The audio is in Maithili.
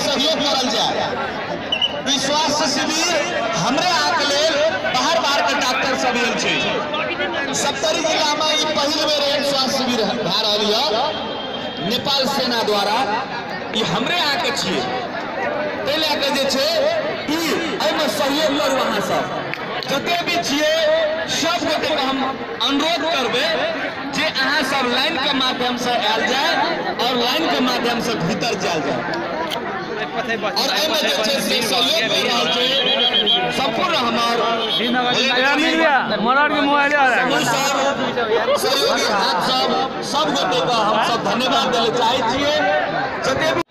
सहयोग करल जाए। स्वास्थ्य शिविर हमरे आके लेल बाहर बाहर के डॉक्टर सब आयल छै। सप्तरी जिला में ई पहिल बेर एहन स्वास्थ्य शिविर भए रहल यऽ नेपाल सेना द्वारा। ई हमरे आके छियै, ताहि लए के जे छै ई एहिमे सहयोग करू। अहाँ सब जते भी छियै सब गोटेके हम अनुरोध करबै जे अहाँ सब लाइन के माध्यम से आयल जाए और लाइन के माध्यम से भीतर जायल जाए। और एहिमे जे छै से सहयोग भए रहल छै संपूर्ण हमर सहयोगी हाथ सब सब गोटेके हम सब धन्यवाद दै लए चाहै छियै। जते भी